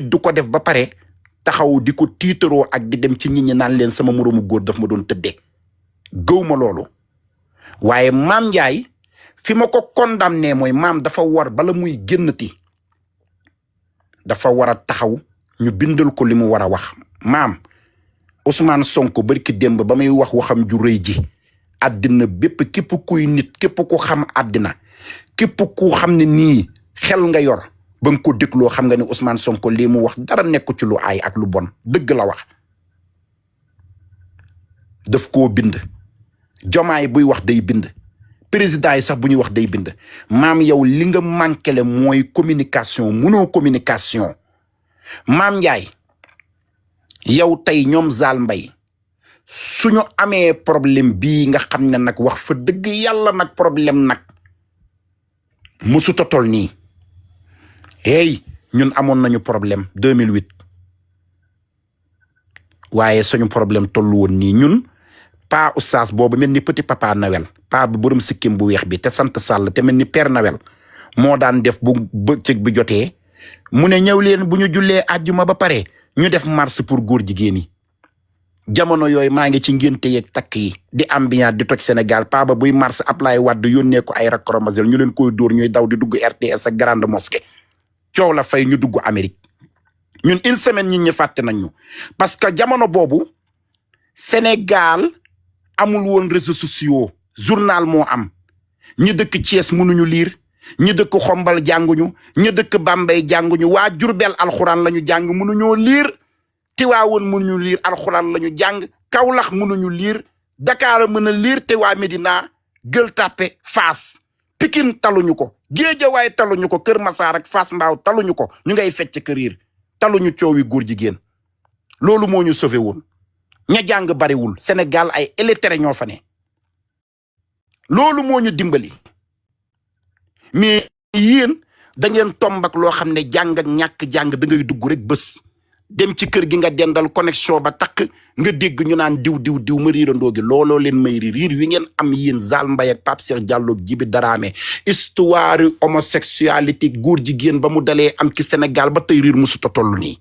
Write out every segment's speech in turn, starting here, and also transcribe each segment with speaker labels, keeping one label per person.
Speaker 1: du ko def ba pare taxaw di ko tiitaroo ak di dem ci nit ñi naan leen sama moroomu góor daf ma doon tëddee gëw ma loolu waaye Mame Ndiaye fi ma ko condamné mooy maam dafa war bala muy génnati dafa war a taxaw ñu bindal ko li mu war a wax maam Ousmane Sonko barki démb ba muy wax waxam ju rëy ji àddina bépp képp kuy nit képp ku xam àddina képp ku xam ne nii xel nga yor ba nga ko dégloo xam nga ne Ousmane Sonko lii mu wax dara nekku ci lu aay ak lu bon dëgg la wax daf koo bind Jomaay buy wax day bind président yi sax bu ñuy wax day bind maam yow li nga manqué mooy communication munoo communication Mame Ndiaye yow tey ñoom Zal Mbaye suñu amee problème bii nga xam ne nag wax fa dëgg yàlla nag problème nag musuta tol nii hey ñun amoon nañu problème 2008 waaye suñu problème tollu woon nii ñun pa oustaz boobu mel ni petit papa Noël pa bu borom sikkim bu weex bi te sant Sall te mel ni Père Noël moo daan def bu bëccëg bi jotee mu ne ñëw leen bu ñu jullee àjjuma ba pare ñu def marche pour góor jigéen yi jamono yooyu maa ngi ci ngénte yeeg takk yi di ambiance di toj Sénégal pa ba buy marche Ablaye Wade yónnee ko ay racromasel ñu leen koy dóor ñuy daw di dugg RTS ak grande mosquée coow la fay ñu dugg Amérique ñun une semaine ñi ñi fàtte nañ ñu parce que jamono boobu Sénégal amul woon réseaux sociaux journal moo am ñi dëkk Thiès mënuñu lire ñi dëkk Xombal jànguñu ñi dëkk Bambey jànguñu waa Jurbel alxuraan lañu jàng mënuñoo lire Tiwaawoon mënuñu lire alxuraan lañu jàng Kaolack mënuñu lire Dakar mën a lire te waa Médina Gueule Tapée Fass Pikine taluñu ko Géejawaay taluñu ko Kër Masaar ak Fass Mbaaw taluñu ko ñu ngay fecc këriir taluñu coowi góor jigéen loolu moo ñu sauvé woon ña jàng bariwul Sénégal ay illettrés ñoo fa ne loolu moo ñu dimbali mais yéen da ngeen tombak loo xam ne jàng ak ñàkk jàng da ngay dugg rek bés dem ci kër gi nga dendal connexion ba takk nga dégg ñu naan diw ma riirandoo gi looloo leen may riir wi ngeen am yéen Zal Mbaye ak Pape Cheikh Diallo Djibi Dramé histoire homosexualité góor jigéen ba mu dalee am ci Sénégal ba tey riir musuta toll nii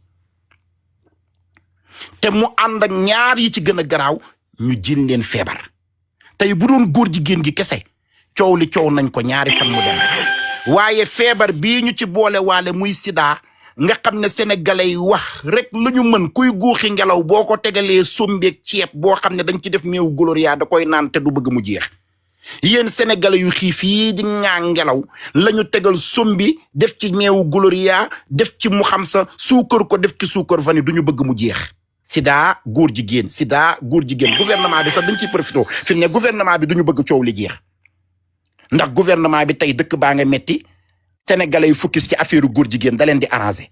Speaker 1: te mu ànd ak ñaar yi ci gën a garaaw ñu jin leen feebar tey bu doon góor jigéen gi kese coow li coow nañ ko ñaari fan mu dem waaye feebar bii ñu ci boole waale muy sida nga xam ne sénégalais yi wax rek la ñu mën kuy guuxi ngelaw boo ko tegalee sombeeg ceeb boo xam ne dañ ci def meewu gloria da koy naan te du bëgg mu jeex yéen sénégalais yu xiif yi di ŋaa ngelaw la ñu tegal sombi def ci meewu gloria def ci mu xam sa suukar ko def ci suukar vanille du ñu bëgg mu jeex sida góor jigéen gouvernement bi sax dañ ciy profité fi mu ne gouvernement bi du ñu bëgg coow li jeex ndax gouvernement bi tey dëkk baa nga metti sénégalais yu focus ci affaire góor jigéen da leen di arrangé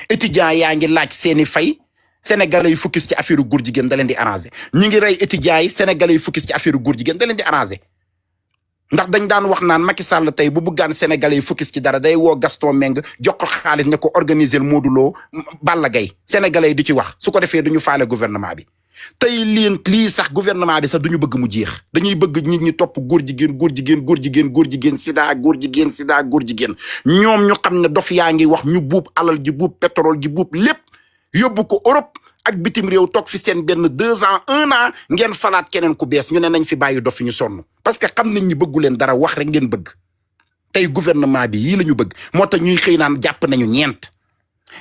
Speaker 1: étudiants yaa ngi laaj seeni fay sénégalais yu focus ci affaire góor jigéen da leen di arrangé ñu ngi rey étudiants yi sénégalais yu focus ci affaire góor jigéen da leen di arrangé ndax dañ daan wax naan Macky Sall tey bu bëggaan sénégalais yu focus ci dara day woo Gaston Meng jox ko xaalis ne ko organiser Modou Lo Balla Gaye sénégalais yi di ci wax su ko defee duñu faale gouvernement bi tey lii sax gouvernement bi sax duñu bëgg mu jeex dañuy bëgg nit ñi topp góor jigéen sida góor jigéen ñoom ñu xam ne dof yaa ngi wax ñu buub alal ji buub pétrole ji buub lépp yóbbu ko Europe ak bitim réew toog fi seen benn 2 ans 1 an ngeen falaat keneen ku bees ñu ne nañ fi bàyyi dof fi ñu sonn parce que xam nañ ñi bëggu leen dara wax rek ngeen bëgg tey gouvernement bi yii la ñu bëgg moo tax ñuy xëy naan jàpp nañu ñeent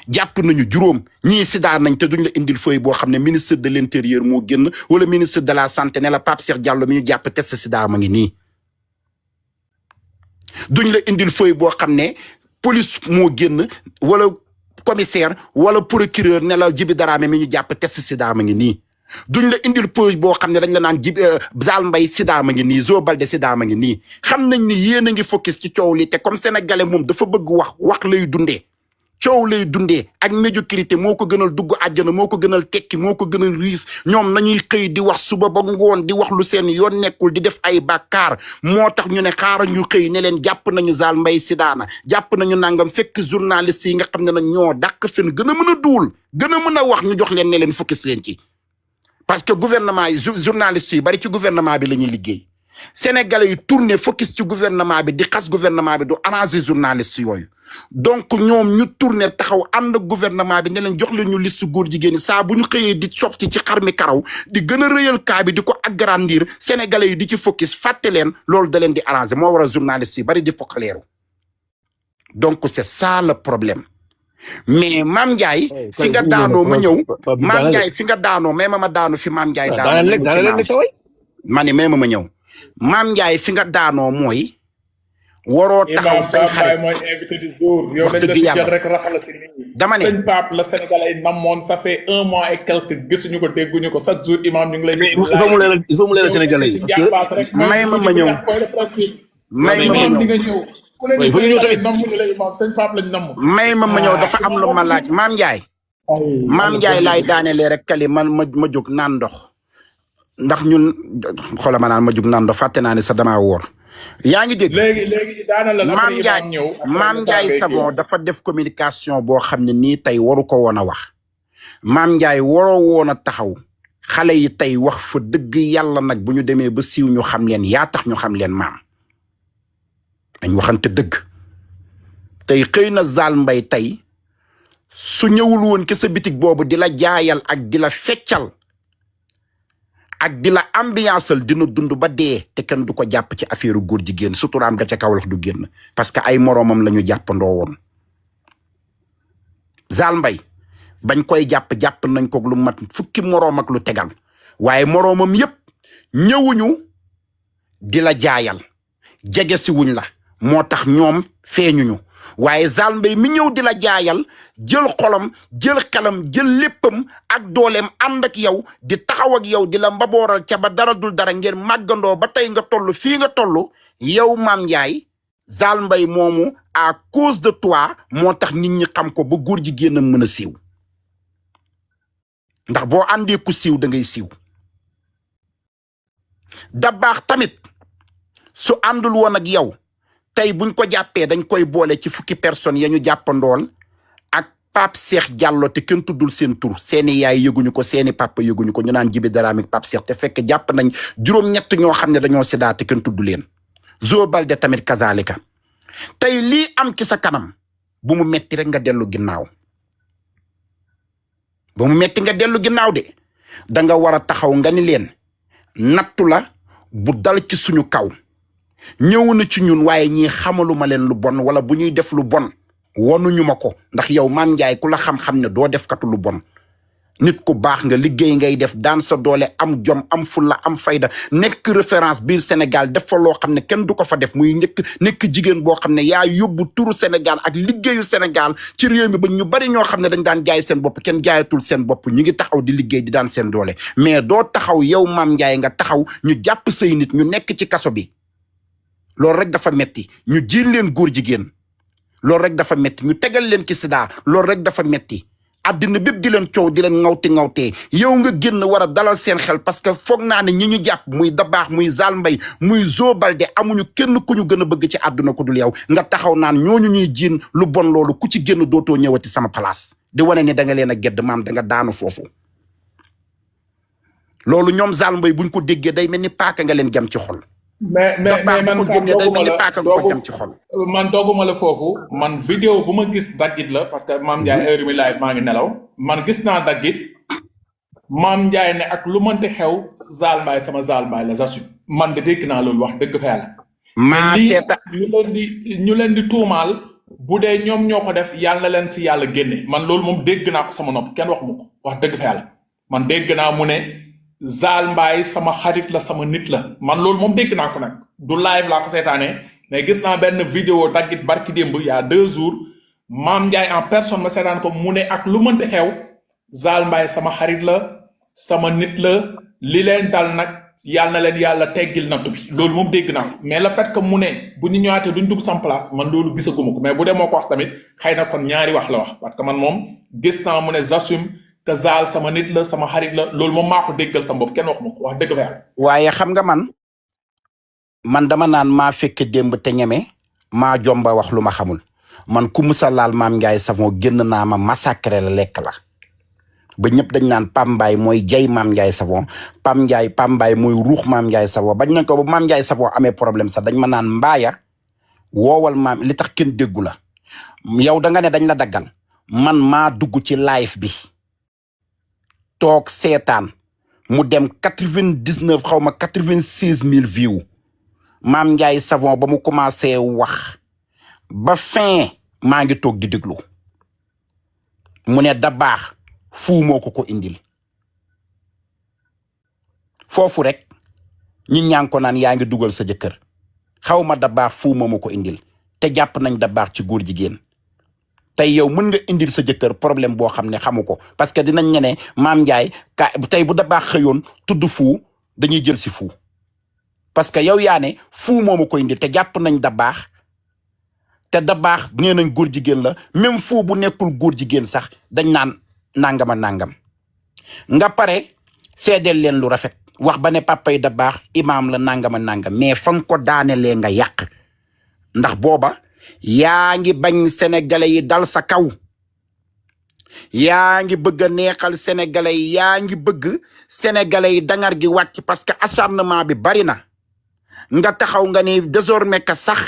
Speaker 1: jàpp nañu juróom ñii sida nañ te duñ la indil feuille boo xam ne ministre de l'intérieur moo génn wala ministre de la santé ne la Pape Cheikh Diallo mi ñu jàpp test sida ma ngi nii duñ la indil feuille boo xam ne police moo génn wala commissaire wala procureur ne la Djibi Dramé mi ñu jàpp test sida ma ngi nii duñ la indil feuille boo xam ne dañ la naan Zal Mbaye sida ma ngi nii Zo Balde sida ma ngi nii xam nañ ni yéen a ngi focus ci coow li te comme sénégalais moom dafa bëgg wax lay dundee coow lay dundee ak médiocrité moo ko gënal dugg àjjana moo ko gënal tekki moo ko gënal riis ñoom nañuy xëy di wax suba ba ngoon di wax lu seen yoon nekkul di def ay bàkkaar moo tax ñu ne xaaral ñu xëy ne leen jàpp nañu Zal Mbaye sidaana jàpp nañu nangam fekk journaliste yi nga xam ne nag ñoo dàq fen gën a mën a duul gën a mën a wax ñu jox leen ne leen focus leen ci parce que gouvernement yi journaliste yi bari ci gouvernement bi la ñuy liggéey sénégalais yi tourné focus ci gouvernement bi di xas gouvernement bi du arranger journaliste yooyu donc ñoom ñu tourné taxaw ànd gouvernement bi ne leen jox leen ñu liste góor jigéen saa bu ñu xëyee di soppi ci xar mi karaw di gën a rëyal kaa bi di ko agrandir sénégalais yi di ci focus fàtte leen loolu da leen di arranger moo war a journaliste yi bari di foqaleeru donc c'est ça le problème mais Mame Ndiaye fi nga daanoo ma ñëw Mame Ndiaye fi nga daanoo mais ma daanu fi Mame Ndiaye daanoo ma ne mais ma ñëw Mame Ndiaye fi nga daanoo mooy waroo taxaw say xarit
Speaker 2: mooy invité du jour yow dañ la si jël rek raxala si nit ñi
Speaker 1: dama ne
Speaker 2: sëñ Pape la Sénégalais namoon ça fait 1 mois et quelques gisuñu ko dégguñu ko chaque jour imam ñu ngi lay
Speaker 3: il faut mu leeral Sénégalais yi
Speaker 1: may ma ñëw may ma ñëw
Speaker 2: il faut ñu ñëw tamit namm ñu la imam sëñ Pape lañ namm
Speaker 1: may ma ñëw dafa am lu ma laaj Mame Ndiaye Mame Ndiaye laay daanelee rek kali man ma jóg naan ndox ndax ñun xoolal ma naan ma jóg naan ndox fàtte naa ne sa damaa woor yaa ngi dégg
Speaker 2: léegi daanal la
Speaker 1: Mame Ndiaye Savon dafa def communication boo xam ne nii tey waru ko woon a wax Mame Ndiaye waroo woon a taxaw xale yi tey wax fa dëgg yàlla nag bu ñu demee ba siiw ñu xam leen yaa tax ñu xam leen maam dañ waxante dëgg tey xëy na Zal Mbaye tey su ñëwul woon ke sa bitig boobu di la jaayal ak di la feccal ak di la ambianceal dina dund ba dee te kenn du ko jàpp ci affaire góor jigéen suturaam ga ca Kaolack du génn parce que ay moroomam la ñu jàppandoo woon Zal Mbaye bañ koy jàpp nañ ko lu mat fukki moroom ak lu tegal waaye moroomam yépp ñëwuñu di la jaayal jege si wuñ la moo tax ñoom feeñuñu waaye Zal Mbaye mi ñëw di la jaayal jël xolam jël xelam jël léppam ak dooleem ànd ak yow di taxaw ak yow di la mbabooral ca ba dara dul dara ngeen màggandoo ba tey nga toll fii nga toll yow Mame Ndiaye Zal Mbaye moomu à cause de toi moo tax nit ñi xam ko ba góor jigéen a mën a siiw ndax boo àndee ku siiw da ngay siiw da baax tamit su àndul woon ak yow tey buñ ko jàppee dañ koy boole ci fukki personnes ya ñu jàppandool ak Pape Cheikh Diallo te kenn tuddul seen tur seeni yaay yëguñu ko seeni papa yëguñu ko ñu naan Djibi Dramé ak Pape Cheikh te fekk jàpp nañ juróom-ñett ñoo xam ne dañoo séddaa te kenn tudd leen Zo Balde tamit kazalika tey lii am ci sa kanam bu mu metti rek nga dellu ginnaaw bu mu metti nga dellu ginnaaw de danga war a taxaw nga ni leen nattu la bu dal ci suñu kaw ñëw na ci ñun waaye ñii xamaluma leen lu bon wala bu ñuy def lu bon wonuñu ma ko ndax yow Mame Ndiaye ku la xam-xam ne doo def katu lu bon nit ku baax nga liggéey ngay def daan sa doole am jom am fulla am fayda nekk référence biir Sénégal def fa loo xam ne kenn du ko fa def muy nekk jigéen boo xam ne yaa yóbbu turu Sénégal ak liggéeyu Sénégal ci réew mi ba ñu bari ñoo xam ne dañ daan jaay seen bopp kenn jaayatul seen bopp ñi ngi taxaw di liggéey di daan seen doole mais doo taxaw yow Mame Ndiaye nga taxaw ñu jàpp say nit ñu nekk ci kaso bi loolu rek dafa metti ñu jiin leen góor jigéen loolu rek dafa metti ñu tegal leen ci sida loolu rek dafa metti àddina bépp di leen coow di leen ŋawtee yow nga génn war a dalal seen xel parce que foog naa ne ñi ñu jàpp muy Dabaax muy Zal Mbaye muy Zo Balde amuñu kenn ku ñu gën a bëgg ci àdduna ku dul yow nga taxaw naan ñooñu ñuy jiin lu bon loolu ku ci génn dootoo ñëwati sama place di wane ne da nga leen a gedd maam da nga daanu foofu loolu ñoom Zal Mbaye buñ ko déggee day mel ni paaka nga leen jam ci xol
Speaker 2: mais man
Speaker 1: ko génnee day mel ni paaka nga ko jam ci xol
Speaker 2: man dooguma la foofu man vidéo bu ma gis daggit la parce que Mame Ndiaye heure mi live maa ngi nelaw man gis naa daggit Mame Ndiaye ne ak lu mënti xew Zal Mbaye sama Zal Mbaye la j'assume man de dégg naa loolu wax dëgg fa yàlla
Speaker 1: maa seeta
Speaker 2: ñu leen di tuumaal bu dee ñoom ñoo ko def yàlla leen si yàlla génne man loolu moom dégg naa ko sama nopp kenn wax mu ko wax dëgg fa yàlla man dégg naa mu ne Zal Mbaye sama xarit la sama nit la man loolu moom dégg naa ko nag du live laa ko seetaanee mais gis naa benn vidéo daggit barki démb y a 2 jours Mame Ndiaye en personne ma seetaan ko mu ne ak lu mënti xew Zal Mbaye sama xarit la sama nit la li leen dal nag yàlla na leen yàlla teggil nattu bi loolu moom dégg naa ko mais le fait que mu ne bu ñu ñëwaatee duñ dugg sam place man loolu gisaguma ko mais bu dee moo ko wax tamit xëy na kon ñaari wax la wax parce que man moom gis naa mu ne j'assume que Zal sama nit la sama xarit la loolu moom maa ko déggal sa bopp kenn wax ma ko wax dëgg fa yàlla
Speaker 1: waaye xam nga man dama naan maa fekke démb te ñeme maa jomba wax lu ma xamul man ku musa laal Mame Ndiaye Savon génn naa ma massacré la lekk la ba ñëpp dañ naan Pam Mbaye mooy jay Mame Ndiaye Savon Pam Mbaye mooy ruux Mame Ndiaye Savon bañ nañ ko ba Mame Ndiaye Savon amee problème sax dañ ma naan mbaaya woowal maam li tax kenn déggu la yow da nga ne dañ la daggal man maa dugg ci live bi toog seetaan mu dem 99 xaw ma 96 000 views Mame Ndiaye Savon ba mu commencé wax ba fin maa ngi toog di déglu mu ne da baax fu moo ko indil foofu rek ñi ñaan ko naan yaa ngi dugal sa jëkkër xaw ma da baax fu moo ko indil te jàpp nañ da baax ci góor jigéen tey yow mën nga indil sa jëkkër problème boo xam ne xamu ko parce que dinañ ne Mame Ndiaye ka tey bu da baax xëyoon tudd fu dañuy jël si fu parce que yow yaa ne fu moo ko indil te jàpp nañ da baax te da baax nee nañ góor jigéen la même fu bu nekkul góor jigéen sax dañ naan nangama nangam nga pare seedeel leen lu rafet wax ba ne papay da baax imaam la nangama nangam mais fa nga ko daanelee nga yàq ndax booba yaa ngi bañ sénégalais yi dal sa kaw yaa ngi bëgg a neexal sénégalais yi yaa ngi bëgg sénégalais yi dangar gi wàcc parce que acharnement bi bari na nga taxaw nga ne désormais que sax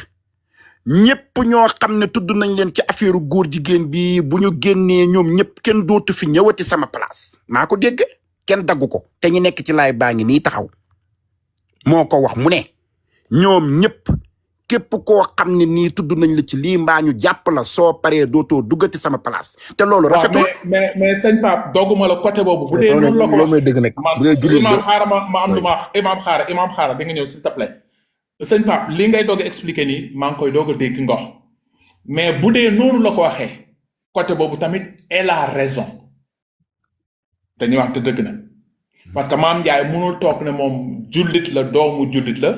Speaker 1: ñëpp ñoo xam ne tudd nañ leen ci affaire góor jigéen bi bu ñu génnee ñoom ñëpp kenn dootu fi ñëwati sama place maa ko dégg kenn daggu ko te ñu nekk ci laay baa ngi nii taxaw moo ko wax mu ne ñoom ñëpp képp koo xam ne nii tudd nañ la ci lii mbaa ñu jàpp la soo paree dootoo duggati sama place te loolu rafetul.
Speaker 2: mais sëñ Pape dogguma la côté boobu. bu dee noonu la ko wax imaam xaaral ma am lu ma wax imaam xaaral di nga ñëw s'il te plaît. sëñ Pape li ngay doog a expliqué nii maa ngi koy doog a dégg ngox mais bu dee noonu la ko waxee côté boobu tamit elle a raison dañuy wax te dëgg na parce que Mame Ndiaye munul toog ne moom jullit la doomu jullit la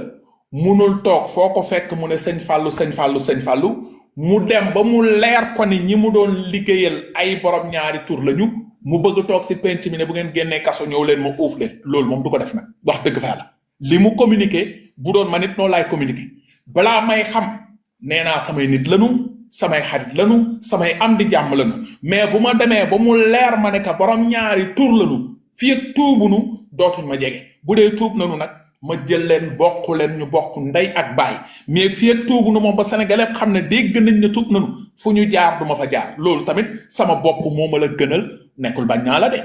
Speaker 2: munul toog foo ko fekk mu ne sëñ Fallou mu dem ba mu leer ko ni ñi mu doon liggéeyal ay borom ñaari tur lañu mu bëgg toog si penc mi ne bu ngeen génnee kaso ñëw leen ma uuf leen loolu moom du ko def nag wax dëgg fa yàlla li mu communiqué bu doon ma nit noonu laay communiqué balaa may xam nee naa samay nit lanu samay xarit lanu samay am di jàmm lanu mais bu ma demee ba mu leer ma ne que borom ñaari tur lanu fii ak tuubunu dootuñ ma jege bu dee tuub nanu nag ma jël leen bokk leen ñu bokk ndey ak baay mais fii ak tuubunu moom ba sénégalais xam ne dégg nañ ne tuub nanu fu ñu jaar du ma fa jaar loolu tamit sama bopp moo ma la gënal nekkul bañ naa la de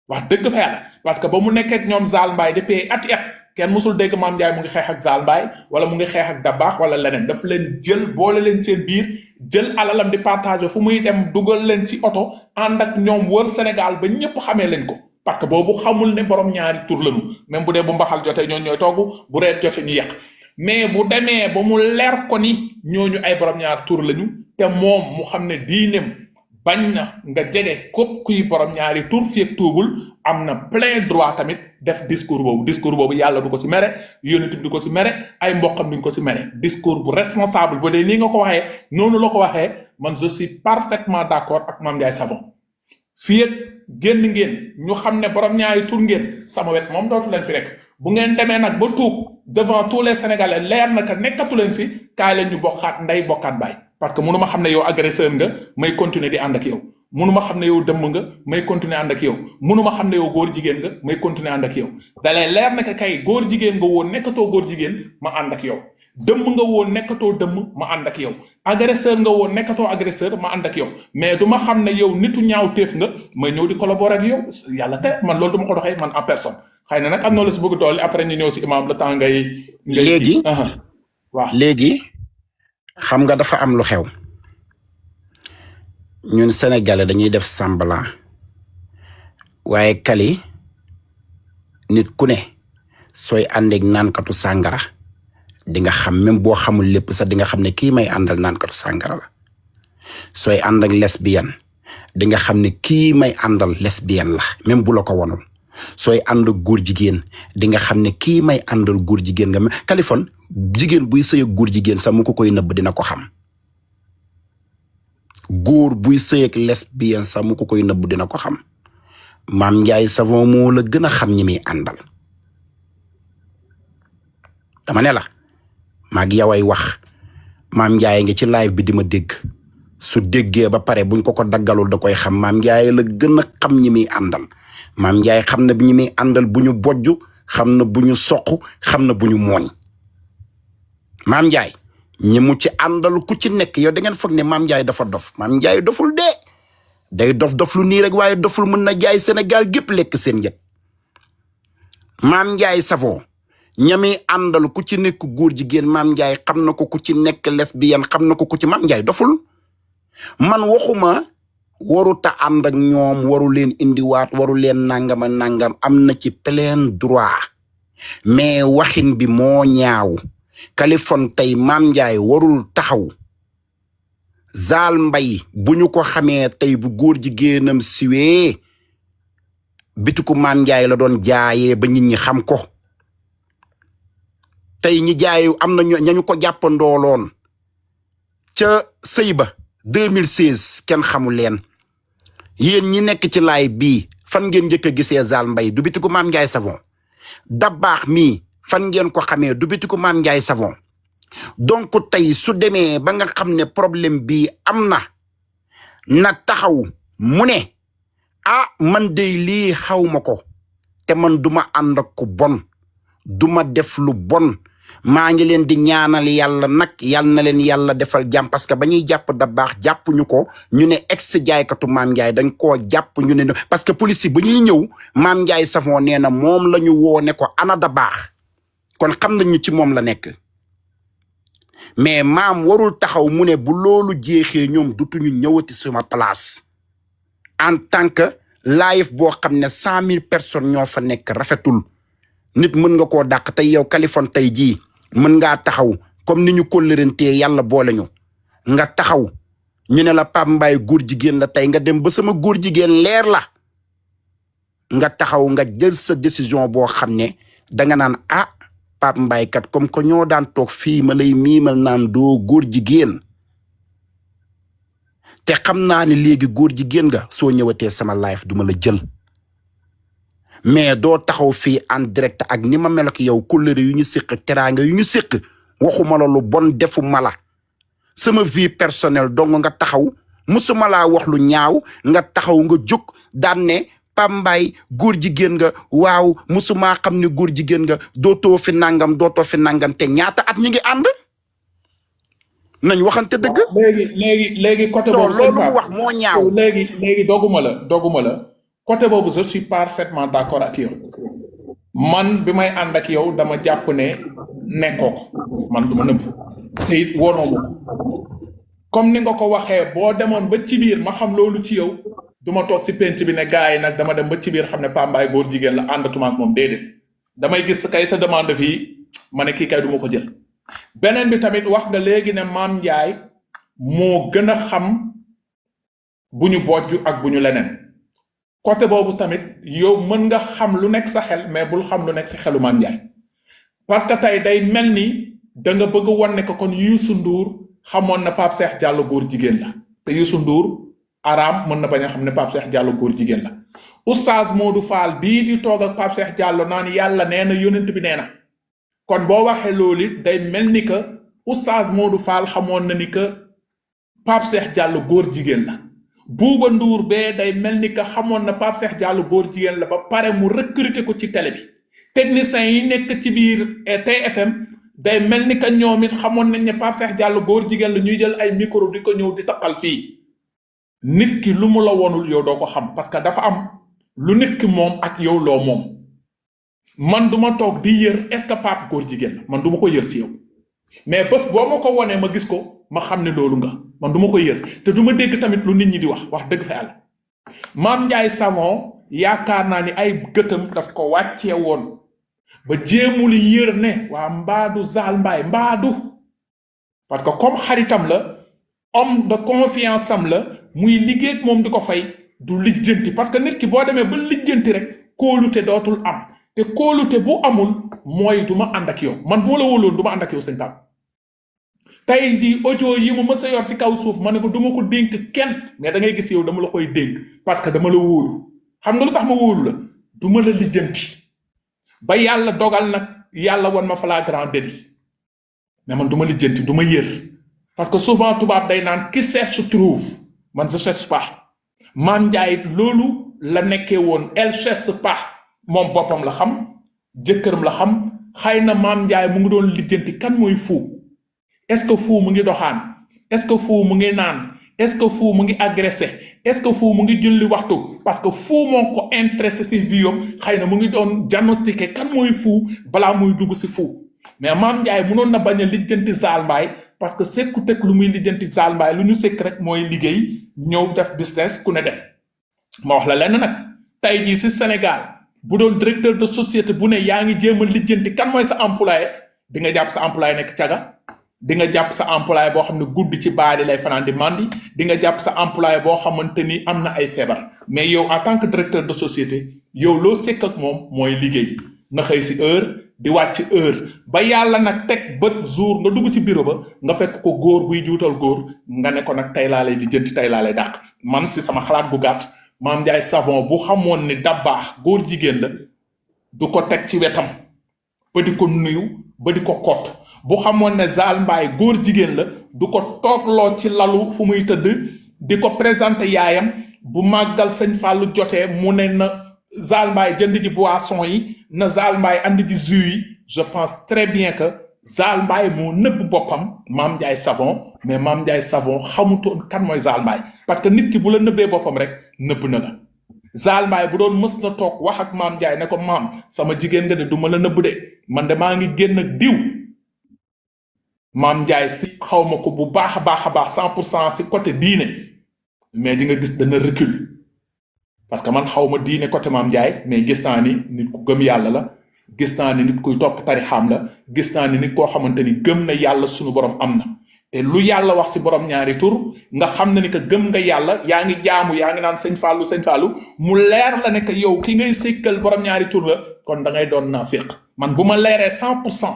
Speaker 2: wax dëgg fa yàlla parce que ba mu nekkee ak ñoom Zal Mbaye depuis ati at kenn musul dégg Mame Ndiaye mu ngi xeex ak Zal Mbaye wala mu ngi xeex ak Dabakh wala leneen daf leen jël boole leen seen biir jël alalam di partager fu muy dem dugal leen ci oto ànd ak ñoom wër Sénégal ba ñëpp xamee leen ko parce que boobu xamul ne borom ñaari tur lañu même bu dee bu mbaxal jotee ñooñu ñooy togg bu reer jotee ñu yàq mais bu demee ba mu leer ko ni ñooñu ay borom ñaari tur lañu te moom mu xam ne diineem bañ na nga jege képp kuy borom ñaari tur fii ak tuubul am na plein droit tamit def discours boobu yàlla du ko ci mere yonent bi du ko ci mere ay mboqam duñ ko ci mere discours bu responsable bu dee nii nga ko waxee noonu la ko waxee man je suis parfaitement d'accord ak Mame Ndiaye Savon fii ak génn ngeen ñu xam ne borom ñaari tur ngeen sama wet moom dootu leen fi rek bu ngeen demee nag ba tuub devant tous les Sénégalais leer na que nekkatu leen ci kaay leen ñu bokkaat ndey bokkaat baay parce que mënuma xam ne yow agresseur nga may continuer di ànd ak yow mënuma xam ne yow dëmm nga may continuer ànd ak yow mënuma xam ne yow góor jigéen nga may continuer ànd ak yow dalee leer na que kay góor jigéen nga woon nekkatoo góor jigéen ma ànd ak yow dëmm nga woon nekkatoo dëmm ma ànd ak yow agresseur nga woon nekkatoo agresseur ma ànd ak yow mais du ma xam ne yow nitu ñaaw téef nga may ñëw di collaborer ak yow yàlla tere man loolu du ma ko doxee man en personne xëy na nag am na la si bëgg doole après ñu ñëw si imam le temps ngay
Speaker 1: léegi
Speaker 2: waaw
Speaker 1: léegi xam nga dafa am lu xew ñun sénégalais dañuy def semblant waaye kali nit ku ne sooy àndeeg naankatu sàngara di nga xam même boo xamul lépp sax di nga xam ne kii may àndal naankatu sàngara la sooy ànd ak lesbienne di nga xam ne kii may àndal lesbienne la même bu la ko wonul sooy ànd ak góor jigéen di nga xam ne kii may àndal góor jigéen nga Kaliphone jigéen buy sëy ak góor jigéen sax mu ko koy nëbb dina ko xam góor buy sëy ak lesbienne sax mu ko koy nëbb dina ko xam Mame Ndiaye Savon moo la gën a xam ñi muy àndal dama ne la maag yow ay wax Mame Ndiaye ngi ci live bi di ma dégg su déggee ba pare buñ ko daggalul da koy xam Mame Ndiaye la gën a xam ñi muy àndal Mame Ndiaye xam na ñi muy àndal bu ñu bojj xam na bu ñu soq xam na bu ñu mooñ Mame Ndiaye ñi mu ci àndal ku ci nekk yow da ngeen foog ne Mame Ndiaye dafa dof Mame Ndiaye doful de day dof lu nii rek waaye doful mën na jaay Sénégal gépp lekk seen njëg Mame Ndiaye Savon ñami àndal ku ci nekk góor jigéen Mame Ndiaye xam na ko ku ci nekk lesbienne xam na ko ku ci Mame Ndiaye doful man waxuma waruta ànd ak ñoom waru leen indiwaat waru leen nangama nangam am na ci plein droit mais waxin bi moo ñaaw Kaliphone tey Mame Ndiaye warul taxaw Zal Mbaye bu ñu ko xamee tey bu góor jigéenam siwee bitiku Mame Ndiaye la doon jaayee ba nit ñi xam ko tey ñi jaayu am na ñañu ko jàppandooloon ca sëy ba 2016 kenn xamul leen yéen ñi nekk ci laay bii fan ngeen njëkk a gisee Zal Mbaye du bitiku Mame Ndiaye Savon Dabakh mii fan ngeen ko xamee du bitiku Mame Ndiaye Savon donc tey su demee ba nga xam ne problème bi am na taxaw mu ne man de lii xaw ma ko te man duma ànd ak ku bon duma def lu bon maa ngi leen di ñaanal yàlla nag yal na leen yàlla defal jàmm parce que ba ñuy jàpp Dabakh jàpp ñu ko ñu ne ex jaaykatu Mame Ndiaye dañ koo jàpp ñu ne parce que police yi ba ñuy ñëw Mame Ndiaye Savon nee na moom la ñu woo ne ko ana Dabakh kon xam nañu ci moom la nekk mais maam warul taxaw mu ne bu loolu jeexee ñoom dutuñu ñëwati suma place en tant que live boo xam ne 100 000 personnes ñoo fa nekk rafetul nit mën nga koo dàq tey yow Kaliphone tey jii mën ngaa taxaw comme ni ñu kóllërantee yàlla boole ñu nga taxaw ñu ne la Pape Mbaye góor jigéen la tey nga dem ba sama góor jigéen leer la nga taxaw nga jël sa décision boo xam ne danga naan Pape Mbaye kat comme que ñoo daan toog fii ma lay miimal naan doo góor jigéen te xam naa ne léegi góor jigéen nga soo ñëwatee sama live duma la jël mais doo taxaw fii en direct ak ni ma mel ak yow kóllëre yu ñu séq teraanga yu ñu séq waxuma la lu bon defu mala sama vie personnelle dong nga taxaw musuma laa wax lu ñaaw nga taxaw nga jóg daan ne Pape Mbaye góor jigéen nga waaw musuma xam ne góor jigéen nga dootoo fi nangam te ñaata at ñi ngi ànd nañ waxante dëgg.
Speaker 2: léegi côté boobu
Speaker 1: loolu mu wax moo ñaaw.
Speaker 2: léegi doguma la côté boobu je suis parfaitement d'accord ak yow man bi may ànd ak yow dama jàpp ne nekkoo ko man du ma nëbb te it wonoo ma ko comme ni nga ko waxee boo demoon ba ci biir ma xam loolu ci yow du ma toog si penc bi ne gars yi nag dama dem ba ci biir xam ne Pape Mbaye góor jigéen la àndatuma ak moom déedéet damay gis kay sa demande fii ma ne kii kay du ma ko jël. beneen bi tamit wax nga léegi ne Mame Ndiaye moo gën a xam bu ñu bojj ak bu ñu leneen côté boobu tamit yow mën nga xam lu nekk sa xel mais bul xam lu nekk sa xelu Mame Ndiaye parce que tey day mel ni da nga bëgg wan ne ko kon Youssou Ndour xamoon na Pape Cheikh Diallo góor jigéen la te Youssou Ndour araam mën na bañ a xam ne Pape Cheikh Diallo góor jigéen la oustaz Modou Fall bii di toog ak Pape Cheikh Diallo naan yàlla nee na yonent bi nee na kon boo waxee loolu it day mel ni que oustaz Modou Fall xamoon na ni que Pape Cheikh Diallo góor jigéen la Bouba Ndour bee day mel ni que xamoon na Pape Cheikh Diallo góor jigéen la ba pare mu recruter ko ci télé bi techniciens yi nekk ci biir TFM day mel ni que ñoom it xamoon nañ ne Pape Cheikh Diallo góor jigéen la ñuy jël ay micro di ko ñëw di taqal fii nit ki lu mu la wonul yow doo ko xam parce que dafa am lu nit ki moom ak yow loo moom man duma toog di yër est-ce que Pape góor jigéen la man duma ko yër si yow mais bés boo ma ko wonee ma gis ko ma xam ne loolu nga man duma ko yër te duma dégg tamit lu nit ñi di wax dëgg fa yàlla Mame Ndiaye Savon yaakaar naa ni ay gëtam daf ko wàccee woon ba jéemul yër ne waa mbaadu Zal Mbaye mbaadu parce que comme xaritam la homme de confiance am la muy liggéey ak moom di ko fay du lijjanti parce que nit ki boo demee ba lijjanti rek kóolute dootul am te kóolute bu amul mooy du ma ànd ak yow man bu ma la wóoloon du ma ànd ak yow sëñ Pape tey jii audio yi ma mës a yor si kaw suuf ma ne ko du ma ko dénk kenn mais da ngay gis yow dama la koy dénk parce que dama la wóolu xam nga lu tax ma wóolu la du ma la lijjanti ba yàlla dogal nag yàlla wan ma flagrant délit mais man du ma lijjanti du ma yër parce que souvent tubaab day naan qui cherche trouve man je cherche pas Mame Ndiaye loolu la nekkee woon elle cherche pas moom boppam la xam jëkkëram la xam xëy na Mame Ndiaye mu ngi doon lijjanti kan mooy fu est-ce que fu mu ngi doxaan est-ce que fu mu ngi naan est-ce que fu mu ngi agressé est-ce que fu mu ngi julli waxtu parce que fu moo ko intéressé si viom xëy na mu ngi doon diagnostiqué kan mooy fu balaa muy dugg si fu mais Mame Ndiaye mënoon na bañ a lijjanti Zale Mbaye parce que sekku teg lu muy lijjanti Zale Mbaye lu ñu sekk rek mooy liggéey ñëw def business ku ne dem ma wax la lenn nag tey jii si Sénégal bu doon directeur de société bu ne yaa ngi jéem a lijjanti kan mooy sa employé di nga jàpp sa employé nekk caga di nga jàpp sa employé boo xam ne guddi ci baadi lay fanaan di mandi di nga jàpp sa employé boo xamante ni am na ay feebar mais yow en tant que directeur de société yow loo sekk ak moom mooy liggéey na xëy si heure di wàcc heure ba yàlla nag teg bët jour nga dugg ci bureau ba nga fekk ko góor buy juutal góor nga ne ko nag tey laa lay lijjanti tey laa lay dàq man si sama xalaat bu gàtt Mame Ndiaye Savon bu xamoon ni Dabakh góor jigéen la du ko teg ci wetam ba di ko nuyu ba di ko kott bu xamoon ne Zale Mbaye góor jigéen la du ko toogloo ci lalu fu muy tëdd di ko présenté yaayam bu màggal sëñ Fallou jotee mu ne na Zale Mbaye jënd ji boisson yi na Zale Mbaye andi ji jus yi je pense très bien que Zale Mbaye moo nëbb boppam Mame Ndiaye Savon mais Mame Ndiaye Savon xamutoon kan mooy Zale Mbaye parce que nit ki bu la nëbbee boppam rek nëbb na la Zale Mbaye bu doon mës na toog wax ak Mame Ndiaye ne ko maam sama jigéen nga de du ma la nëbb de man de maa ngi génn ak diw Mame Ndiaye si xaw ma ko bu baax a baax a baax 100% si côté diine mais di nga gis dana recul parce que man xaw ma diine côté Mame Ndiaye mais gis naa ni nit ku gëm yàlla la gis naa ni nit kuy topp tarixaam la gis naa ni nit koo xamante ni gëm na yàlla suñu borom am na te lu yàlla wax si borom ñaari tur nga xam na ni que gëm nga yàlla yaa ngi jaamu yaa ngi naan sëñ Fallou mu leer la ne que yow ki ngay sékkal borom ñaari tur la kon da ngay doon naafiq man bu ma leeree 100%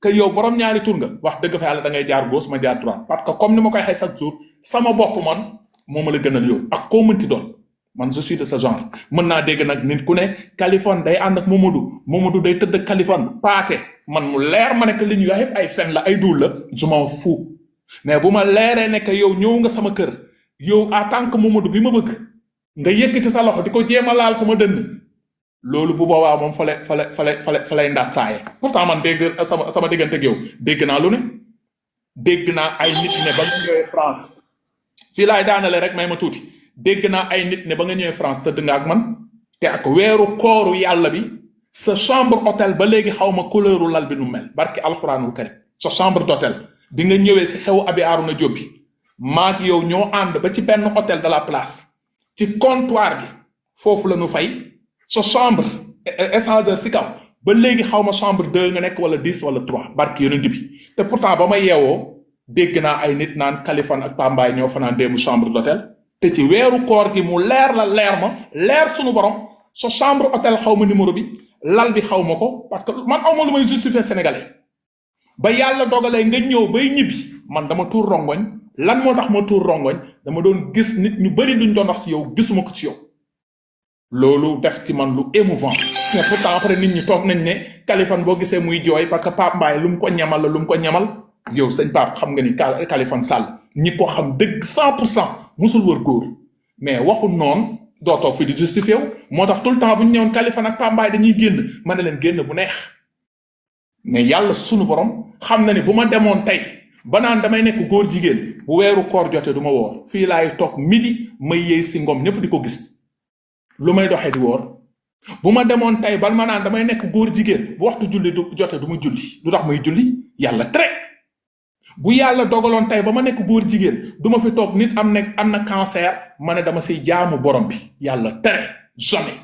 Speaker 2: que yow borom ñaari tur nga wax dëgg fa yàlla da ngay jaar gauche ma jaar droite parce que comme ni ma koy waxee chaque jour sama bopp man moo ma la gënal yow ak koo mënti doon man je suis de ce genre mën naa dégg nag nit ku ne Kaliphone day ànd ak Momadou day tëdd ak Kaliphone paate man mu leer ma ne que li ñuy wax yëpp ay fen la ay duul la je m'en fous mais bu ma leeree ne que yow ñëw nga sama kër yow en tant que Momadou bi ma bëgg nga yëkkati sa loxo di ko jéem a laal sama dënn loolu bu boobaa moom fa lay ndaat saaye pourtant man dégg sama diggante ak yow dégg naa lu ne dégg naa ay nit ne ba nga ñëwee France fii laay daanale rek may ma tuuti dégg naa ay nit ne ba nga ñëwee France tëdd nga ak man te ak weeru kooru yàlla bi sa chambre hôtel ba léegi xaw ma couleuru lal bi nu mel barki alxuraanul karim sa chambre d'hôtel bi nga ñëwee si xew abi Arouna Diop bi maak yow ñoo ànd ba ci benn hôtel de la place ci comptoir bi foofu la ñu fay sa chambre échangeur si kaw ba léegi xaw ma chambre 2 nga nekk wala 10 wala 3 barki yonent bi te pourtant ba ma yeewoo dégg naa ay nit naan Kaliphone ak Pambaay ñoo fanaan déemu chambre d'hôtel te ci weeru koor gi mu leer la leer ma leer sunu borom sa chambre hôtel xaw ma numéro bi lal bi xaw ma ko parce que man aw ma lu may justifier sénégalais ba yàlla dogalee nga ñëw bay ñibbi man dama tuur rongoñ lan moo tax ma tuur rongoñ dama doon gis nit ñu bari duñ doon wax si yow gisuma ko ci yow loolu def ci man lu émouvant mais pourtant après nit ñi toog nañ ne Kaliphone boo gisee muy jooy parce que Pape Mbaye lu mu ko ñamal la lu mu ko ñamal yow sëñ Pape xam nga ni Kaliphone Sall ñi ko xam dëgg 100% musul wër góor mais waxul noonu doo toog fi di justifié wu moo tax tout le temps bu ñu ñëwoon Kaliphone ak Pape Mbaye dañuy génn ma ne leen génn bu neex mais yàlla sunu borom xam na ni bu ma demoon tey ba naan damay nekk góor jigéen bu weeru koor jotee du ma woor fii laay toog midi may yëy si ngom ñëpp di ko gis lu may doxee di woor bu ma demoon tey bal ma naan damay nekk góor jigéen bu waxtu julli du jotee du ma julli du tax may julli yàlla tere bu yàlla dogaloon tey ba ma nekk góor jigéen du ma fi toog nit am na cancer ma ne dama siy jaamu borom bi yàlla tere jamais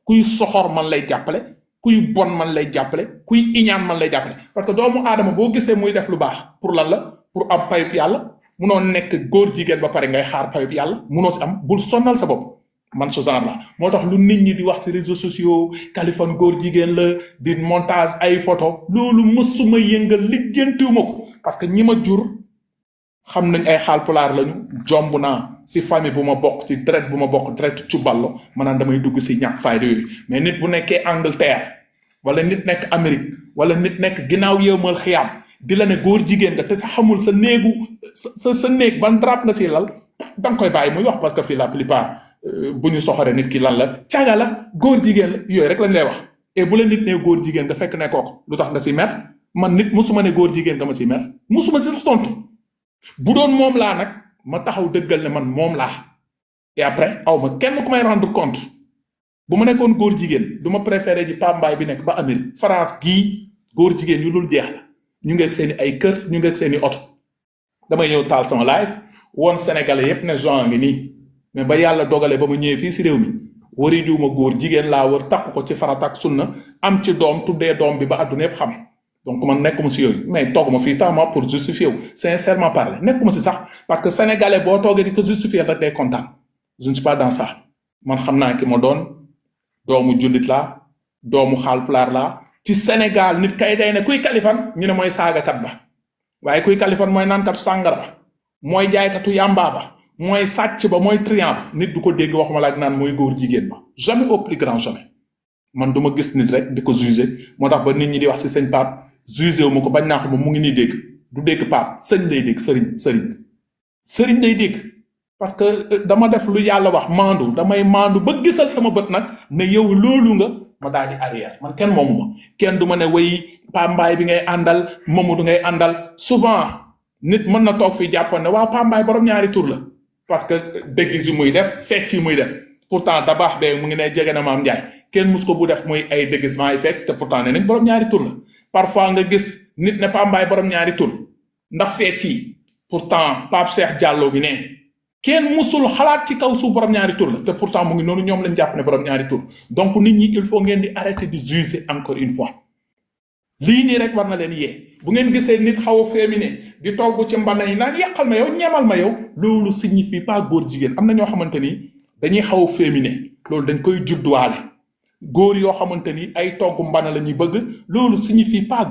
Speaker 2: kuy soxor man lay jàppale kuy bon man lay jàppale kuy iñaan man lay jàppale parce que doomu aadama boo gisee muy def lu baax pour lan la pour am payub yàlla munoo nekk góor jigéen ba pare ngay xaar payub yàlla munoo si am bul sonnal sa bopp man ce genre la moo tax lu nit ñi di wax ci réseaux sociaux Kaliphone góor jigéen la di montage ay photo loolu mësuma yëngal lijjantiwuma ko parce que ñi ma jur xam nañ ay Haalpulaar lañu jomb naa ci famille bu ma bokk ci deret bu ma bokk deret Cuballo maanaam damay dugg ci ñàkk fayda yooyu mais nit bu nekkee Angleterre wala nit nekk Amérique wala nit nekk ginnaaw yëmal xiyaam di la ne góor jigéen nga te sa xamul sa néegu sa néeg ban drap nga ci lal danga koy bàyyi muy wax parce que fii la plupart bu ñu soxoree nit ki lan la caga la góor jigéen la yooyu rek lañ lay wax et bu la nit nee góor jigéen nga fekk ne kooku lu tax nga ci mer man nit musuma ne góor jigéen nga ma si mer musuma si sax tontu bu doon moom laa nag ma taxaw dëggal ne man moom laa et après aw ma kenn ku may rendre compte bu ma nekkoon góor jigéen du ma préféré ji Pambaay bi nekk ba Amérique France gii góor jigéen yu dul jeex la ñu ngi ak seen i ay kër ñu ngi ak seen i oto damay ñëw taal sama live woon sénégalais yépp ne Jean ngi nii mais ba yàlla dogalee ba mu ñëwee fii si réew mi wari jiwuma góor jigéen laa wër takk ko ci farata ak sunna am ci doom tuddee doom bi ba àdduna yépp xam donc man nekkuma si yooyu mais tooguma fii tellement pour justifier wu sincèrement parler nekkuma si sax parce que sénégalais boo toogee di ko justifier rek day kontaan je ne suis pas dans ça man xam naa ki ma doon doomu jullit laa doomu xaalpulaar laa ci Sénégal nit kay day ne kuy kalifan ñu ne mooy saagakat ba waaye kuy kalifan mooy naankatu sàngara ba mooy jaaykatu yàmbaa ba mooy sàcc ba mooy triant ba nit du ko dégg waxuma la ak naan mooy góor jigéen ba jamais au plus grand jamais man du ma gis nit rek di ko juger moo tax ba nit ñi di wax si sëñ Pape juger wu ma ko bañ naa ko moom mu ngi nii dégg du dégg Pape sëñ day dégg sëriñ day dégg parce que dama def lu yàlla wax maandu damay maandu ba gisal sama bët nag ne yow loolu nga ma daal di arrière man kenn moomu ma kenn du ma ne way Pambaay bi ngay àndal Mamadou ngay àndal souvent nit mën na toog fii jàppoon ne waa Pambaay borom ñaari tur la parce que déguise yi muy def fecc yi muy def pourtant dabaax bee mu ngi ne jege na Maam Njaay kenn mus ko bu def muy ay déguisement yi fecc te pourtant ne nañ borom ñaari tur la parfois nga gis nit ne Pambaay borom ñaari tur ndax fecc yi pourtant Pape Cheikh Diallo gi ne kenn musul xalaat ci kaw suuf borom ñaari tur la te pourtant mu ngi noonu ñoom lañ jàpp ne borom ñaari tur donc nit ñi il faut ngeen di arrêter de juger encore une fois lii nii rek war na leen yee bu ngeen gisee nit xaw a féminin di togg ci mbana yi naan yàqal ma yow ñemal ma yow loolu signifie pas góor jigéen am na ñoo xamante ni dañuy xaw a féminin loolu dañ koy judduwaale góor yoo xamante ni ay togg mbana la ñuy bëgg loolu signifie pas